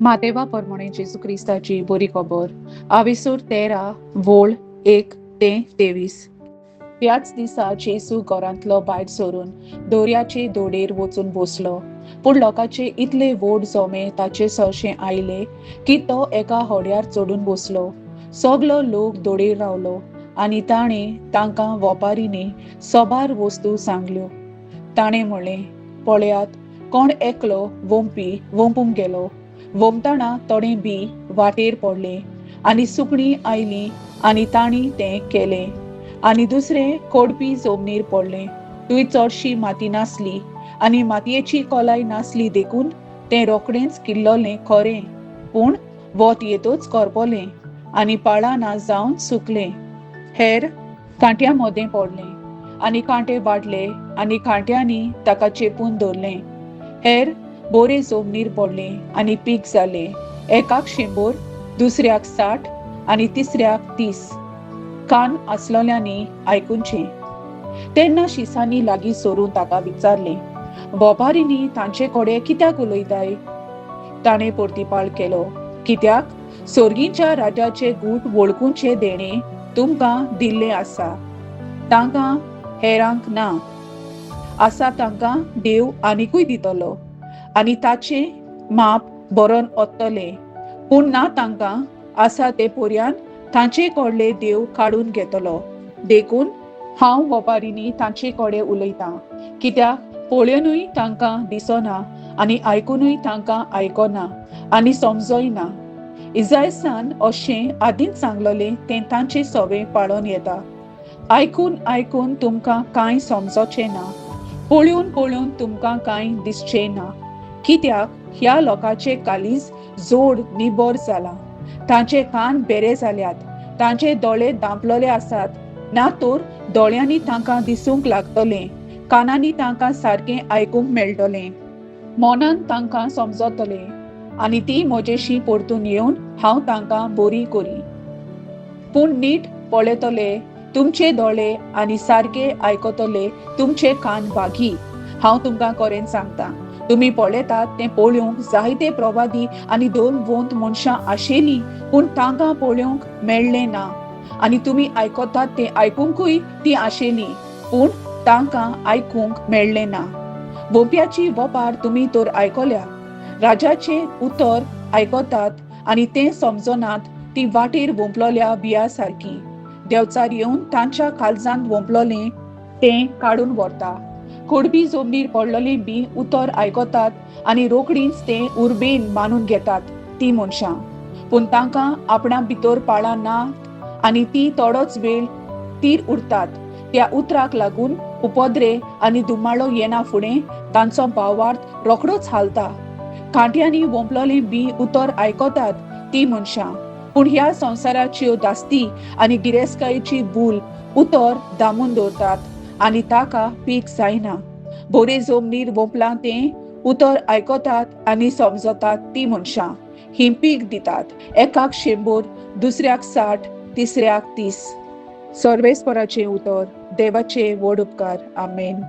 मातेवा परमणे जेजू क्रिस्ताची बरी खबर आविसूर 13 वोळ 1 ते 23. त्याच दिसा जेजू घरांतलो भायर सरून दर्याचे दोडेर वचून बसलो. पूण लोकांचे इतले व्हड जमे ताचे सरशें आयले की तो एका होड्यार चडून बसलो. सगलो लोक दोडेर रावलो आनी ताणें तांकां वोपारींनी सोबार वस्तू सांगल्यो. ताणें म्हणलें, पळयात, कोण एकलो वोंपी वोंपूंक गेलो. वोमतना थोडें बी वाटेर पडलें आनी सुकणीं आयलीं आनी तांणी तें केलें. आनी दुसरें कोडपी जमनीर पडलें. थंय चडशी माती नासली आनी मातयेची खोलाय नासली देखून तें रोखडेंच किल्ललें खरें, पूण वत येतच करपलें आनी पाळां ना जावन सुकलें. हेर कांट्या मदें पडलें आनी कांटे वाडले आनी कांट्यांनी ताका चेपून धरलें. हेर बोरे जमनीर पडलें आनी पीक जालें, एकाक 100, दुसऱ्याक 60 आनी तिसऱ्याक 30. कान आसलोल्यांनी आयकुचें. तेन्ना शिसांनी लागीं सरून ताका विचारलें, वोपारींनी तांचे कडेन कित्याक उलयताय? ताणें प्रतिपाळ केलो, कित्याक सोर्गीच्या राजाचे गूट वळखुचें देणें तुमकां दिल्लें आसा, तांकां हेरांक ना. आसा तांकां देव आनिकूय दितलो आनी ताचें माप बरोवन ओत्तलें, पूण ना तांकां आसा ते पर्यान तांचे कडले देव काडून घेतलो. देखून हांव वोपारींनी तांचे कडेन उलयतां, कित्याक पळयोनूय तांकां दिसना आनी आयकुनूय तांकां आयकना आनी समजोय ना. इजायसान अशें आदींच सांगलेलें तें तांचे सवे पाळोन येता. आयकून आयकून तुमकां कांय समजोचें ना, पळोवन पळोवन तुमकां कांय दिसचें ना. कित्याक ह्या लोकांचे कालीज जोड निबर जालां, तांचे कान बेरे जाल्यात, तांचे दोळे दांपलेले आसात, ना तर दोळ्यांनी तांकां दिसूंक लागतलें, कानांनी तांकां सारकें आयकूंक मेळटलें, मनान तांकां समजतलें आनी ती म्हजेशी परतून येवन हांव तांकां बरी करी. पूण नीट पळयतले तुमचे दोळे आनी सारके आयकतले तुमचे कान बागी. हांव तुमकां खरें सांगता, तुमी पळयतात तें पळोवंक जायते प्रवादी आनी दोन मनशां आशिल्लीं, पूण तांकां पळोवंक मेळ्ळें ना. आनी तुमी आयकतात तें आयकुंकूय तीं आशिल्लीं, पूण तांकां आयकूंक मेळ्ळें ना. वोंप्याची वोपार तुमी तर आयकल्या. राजाचें उतर आयकतात आनी तें समजनात ती वाटेर वोंपलोल्या बिया सारकी. देवचार येवन तांच्या काळजांत वोंपलोलें तें काडून व्हरता. कोडबी जमनीर पडलेलें बी उतर आयकतात आनी रोखडींच तें उर्बेन मानून घेतात ती मनशां, पूण तांकां आपणा भितर पाळां ना आनी ती थोडोच वेळ तीर उरतात. त्या उतराक लागून उपद्रे आनी धुमाळो येना फुडें तांचो भावार्थ रोखडोच हालता. कांट्यांनी वोंपलोलें बी उतर आयकतात ती मनशां, पूण ह्या संवसाराच्यो दास्ती आनी गिरेस्तकायेची भूल उतर दामून दवरतात आनी ताका पीक जायना. बोरे जमनीर वोंपलां तें उतर आयकतात आनी समजतात ती मनशां ही पीक दितात, एकाक 100, दुसऱ्याक 60, तिसऱ्याक 30. सर्वेस्पराचें उतर. देवाचे व्हड उपकार. आमेन.